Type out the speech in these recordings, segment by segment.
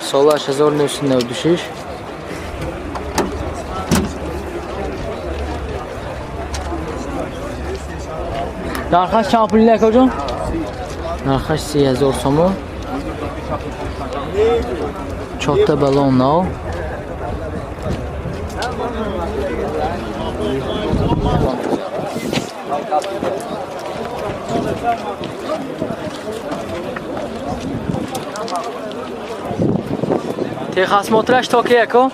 Солаш 1996. Нархаш чанд пул акаҷон? Нархаш 30,000 сомон. Чорта балон нав. Техосмотраш то ки яко?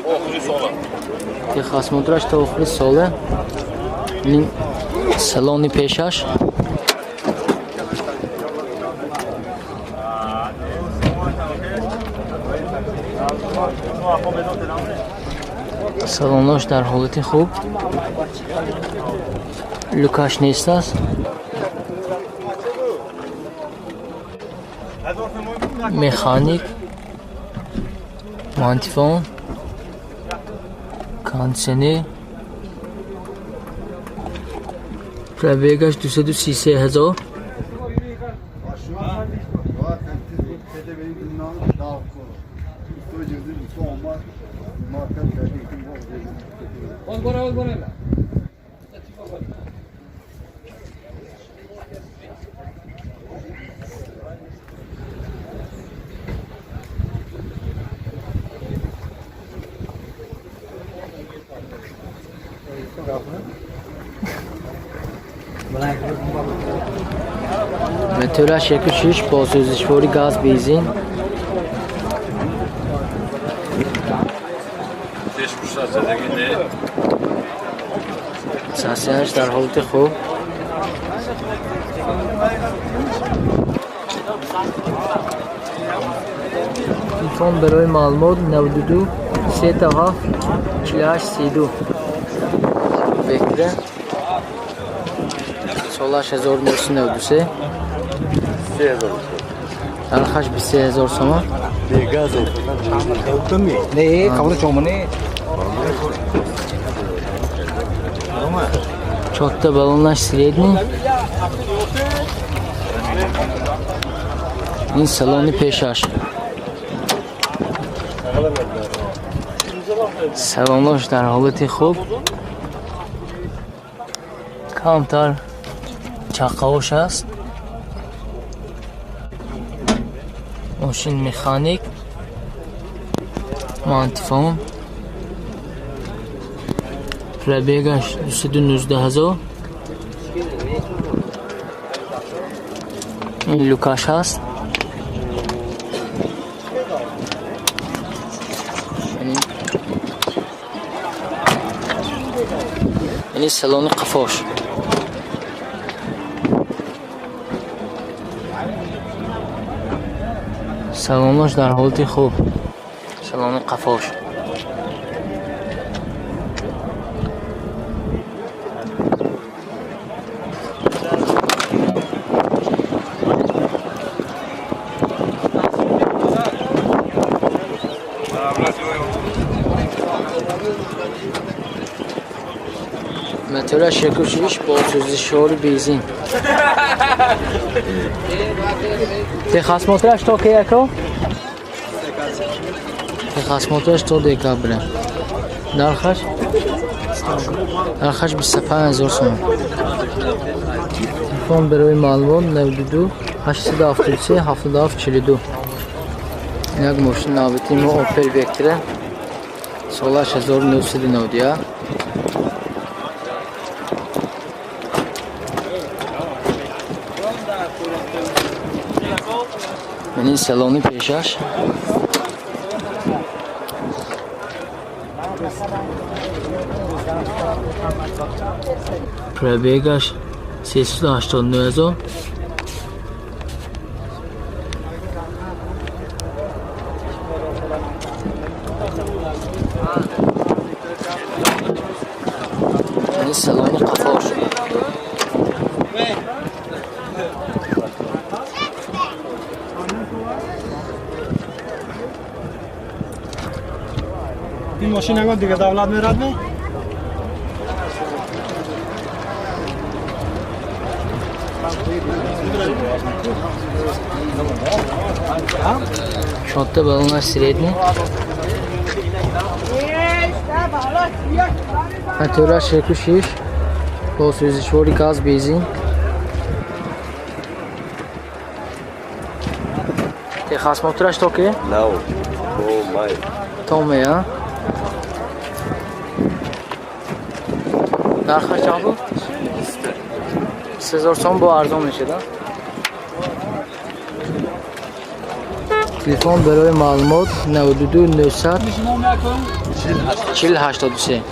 Охири сола. Техосмотраш то охири сола. Ин салони пешаш. Салонош дар ҳолати хуб. Люкаш нест аст. Механик, мантифон, кондиционер. Пробегаш 233,000. Мотораш 1.6 бо сӯзишворӣ газ бензин. Сасиаш дар ҳолати хуб. Телефон барои маълумот 92 37 48 32. Вектра. Солаш 1993. Нархаш 23,000 сомон. Не, кавра чомане. Чорта балонаш средний. Ин салони пешаш. Салонош дар ҳолати хуб. Камтар чаққаош аст. Мошин механик, мантифон. Пробегаш 219,000. Ин люкаш аст. Ини салони қафош. Салонош дар ҳолати хуб. Салони қафош. Мотораш 1.6 бо сӯзишвори бензин. Техосмотраш то ки яко? Техосмотраш то декабря. Нархаш? Нархаш 25,000 сомон. Телефон барои маълумот 92 873 77 42. Як мошин навбати мо Opel Vectra. Солаш 1991. Ин салони пешаш. Пробегаш 389,000. Ин салони қафош. Ин мошин ягон дига давлат мерад ме? Шонта баллона средний. Мотора 1 6 бо сӯзишвори газ, бензин. Техосмотраш то ки? Não, tô mais. То мея. Нархаш чанд буд? 3000 сом, бо арзон мешуда. Телефон барои маълумот: 92 900 40 83.